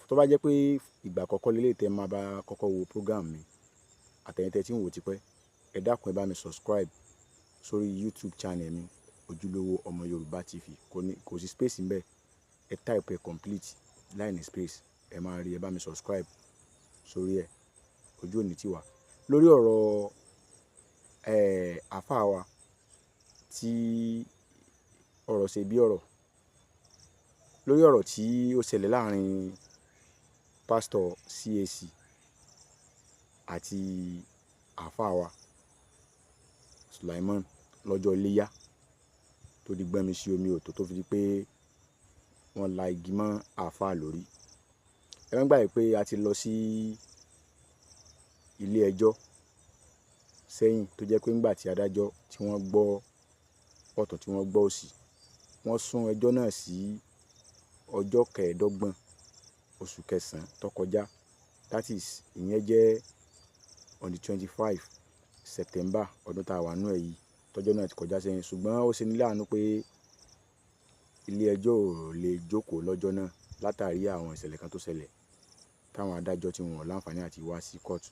Tó bá jẹ́ pé ìgbà àkọ́kọ́ lélẹ́yìí tẹ́ máa bá kọ́kọ́ wo program mi, àtẹ̀yin tẹ́ tí ń wò tipẹ́, ẹ dákun, ẹ bá mi subscribe sórí YouTube channel mi, Ojúlówó Ọmọ Yorùbá TV. Kò ní, kò sí space ńbẹ̀. Ẹ type ẹ complete láì ní space, ẹ máa rí. Ẹ bá mi subscribe sórí ẹ̀. Ojú òní ti wà. Lórí ọ̀rọ̀ àáfàá wa tí ọ̀rọ̀ ṣe bí ọ̀rọ̀, lórí ọ̀rọ̀ tí ó ṣẹlẹ̀ láàrin pásítọ̀ CAC àti àáfàá wa Sulaiman lọ́jọ́ iléyá, tó di gbọ́nmi sí omi òtó, tó fi di pé wọ́n la igi mọ́ àáfàá lórí. Ẹ má gbàgbé pé a ti lọ sí ilé ẹjọ́ sẹ́yìn, tó jẹ́ pé ńgbà tí adájọ́ tí wọ́n gbọ́ ọ̀tún, tí wọ́n gbọ́ òsì, wọ́n sún ẹjọ́ náà sí ọjọ́ 25 oṣù kẹsàn-án tó kọjá. That is, ìyẹn jẹ́ on the 25 September ọdún tá a wà nínú ẹ̀ yìí, tọ́jọ́ náà ti kọjá sẹ́yìn. Ṣùgbọ́n ó ṣe ní láàánú pé ilé ẹjọ́ ò lè jókòó lọ́jọ́ náà látàrí àwọn ìṣẹ̀lẹ̀ kan tó ṣẹlẹ̀, táwọn adájọ́ tí wọn ò láǹfààní àti wá sí kóòtù.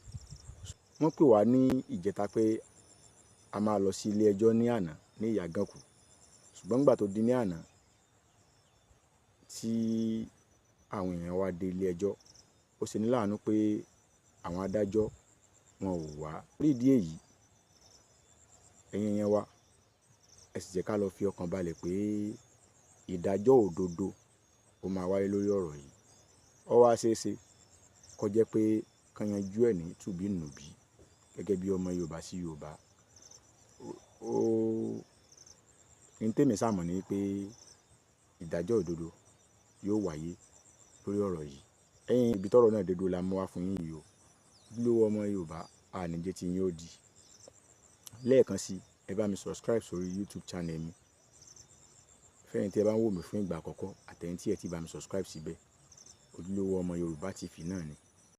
Wọ́n pè wá ní ìjẹta pé a máa lọ sí ilé ẹjọ́ ní àná ní Ìyàgànkù. Ṣùgbọ́n nígbà tó di ní àná tí àwọn èèyàn wa dé ilé ẹjọ́, ó ṣe ní láàánú pé àwọn adájọ́ wọn ò wá. Lórí ìdí èyí, ẹ̀yin èèyàn wa, ẹ sì jẹ́ ká lọ fi ọkàn balẹ̀ pé ìdájọ́ òdodo ó máa wáyé lórí ọ̀rọ̀ yìí. Ó wá ṣeé ṣe kó jẹ́ pé kán yanjú ẹ̀ ní tùbí nùbí gẹ́gẹ́ bí ọmọ Yorùbá sí Yorùbá. Ó ní tèmi sá mọ̀ ní pé ìdájọ́ òdodo yóò wáyé lórí ọ̀rọ̀ yìí. Ẹ̀yin, ibi tọ́rọ̀ náà dé dúró la mú wá fún yín yìí o. Ojúlówó ọmọ Yorùbá, a ní jẹ́ tí yín ó di. Lẹ́ẹ̀kan sí, ẹ bá mi subscribe sórí YouTube channel mi. Fẹ́yìn tí ẹ bá ń wò mí fún ìgbà àkọ́kọ́, àtẹ̀yin tí ẹ ti bá mi subscribe síbẹ̀, Ojúlówó Ọmọ Yorùbá TV náà ni.